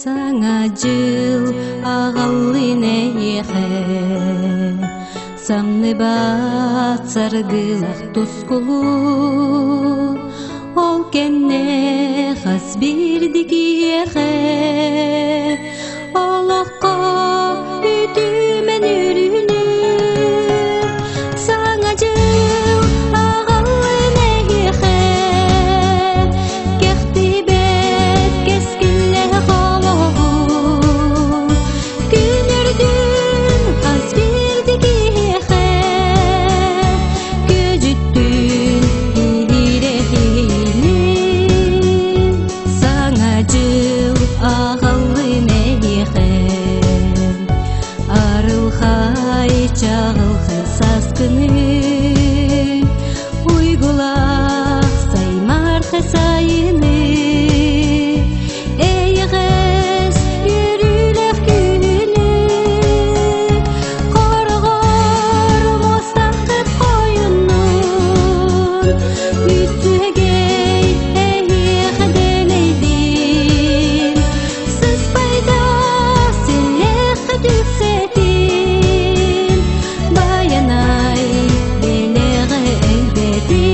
Саҥа дьыл аҕаллын эйиэхэ, Самныбат саргылах тускулу, Ол кэннэ хас биирдии киһиэхэ Олоххо үтүмэн үөрүүнү Саҥа дьыл аҕаллын эһиэхэ Кэхтибэт кэскиллээх олоҕу Күн үрдүн хас биирдии киһиэхэ Күөдьүттүн иһирэхини Саҥа дьыл аҕаллын эйиэхэ Арылхай чаҕылхай сааскыны Уйгулаах саймаархай сайыны Эйэҕэс үөрүүлээх күнү Хороҕор муостаххыт хойуннун Үчүгэй эһиэхэ дэлэйдин Сыспайдаах силлээххэ түксэтин Байанай бэлэҕэ элбэтин.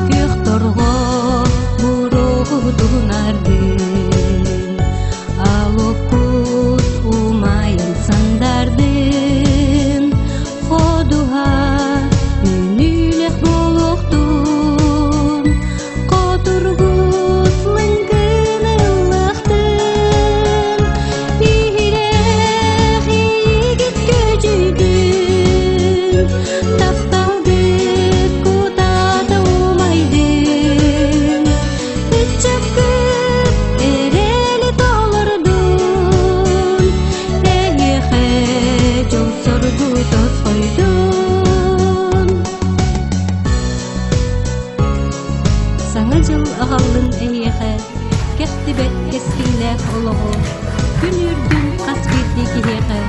Күөх торҕо буруоҕутунардын, Алоккут умайан сандардын, Ходуһа үүнүүлэх буолуохтун, Хотургут лыҥкын ыллахтын, Иһирэх иигит көдьүйдүн, Тапталгыт кутаата умайдын, Ыччаккыт эрэли толордун, Эйиэхэ дьол-соргу тосхойдун. Саҥа дьыл аҕаллын эһиэхэ, кэхтибэт кэскиллээх олоҕу, күн үрдүн хас биирдии киһиэхэ,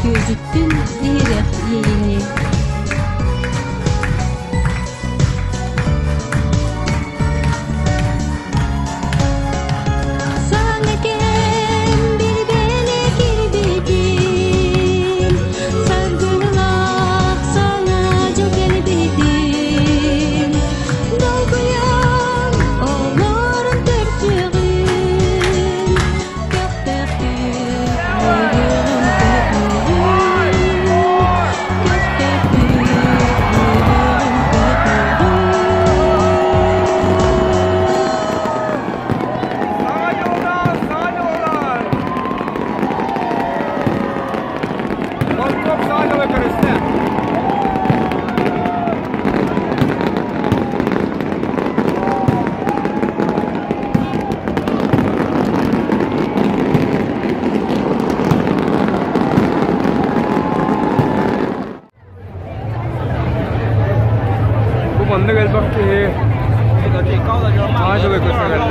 күөдьүттүн иһирэх иэйиини. Саҥа кэм билбэлэ кирбитин, Саргылаах саҥа дьыл кэлбитин, Долгуйан олорон көрсүөҕүн, Көхтөөхтүк үөрүөҕүн көтүөҕүн, Көхтөөхтүк үөрүөҕүн көтүөҕүн. Саҥа дьылынан, саҥа дьылынан! Моркуоп саҥа дьылы көрүстэ. Бу маннык элбэх киһи саҥа дьылы көрсө кэллэ.